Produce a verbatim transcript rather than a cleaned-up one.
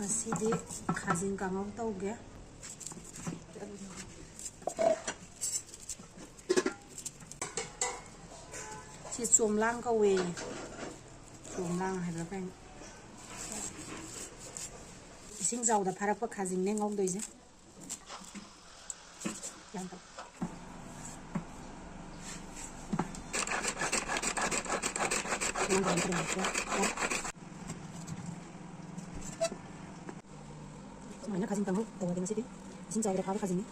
ꯉꯁꯤꯗꯤ ꯈꯥꯖꯤꯡ ꯀꯥꯡꯉꯧ ꯇꯧꯒꯦ꯫ ꯁꯤ ꯆꯣꯝꯂꯥꯡ ꯀꯧꯋꯦ꯫ ꯆꯣꯝꯂꯥꯡ ꯍꯥꯏꯕ꯭ꯔꯥ ꯀꯩꯅꯣ? ꯏꯁꯤꯡ ꯆꯥꯎꯗ ꯐꯥꯔꯛꯄ ꯈꯥꯖꯤꯡꯅꯦ ꯉꯧꯗꯣꯏꯁꯦ꯫ ꯌꯥꯝ ꯐꯩ꯫ ꯁꯨꯃꯥꯏꯅ ꯈꯥꯖꯤꯡ ꯀꯥꯡꯍꯧ ꯇꯧꯔꯒꯦ ꯉꯁꯤꯗꯤ꯫ ꯏꯁꯤꯡ ꯆꯥꯎꯗ ꯐꯥꯕ ꯈꯥꯖꯤꯡꯅꯤ꯫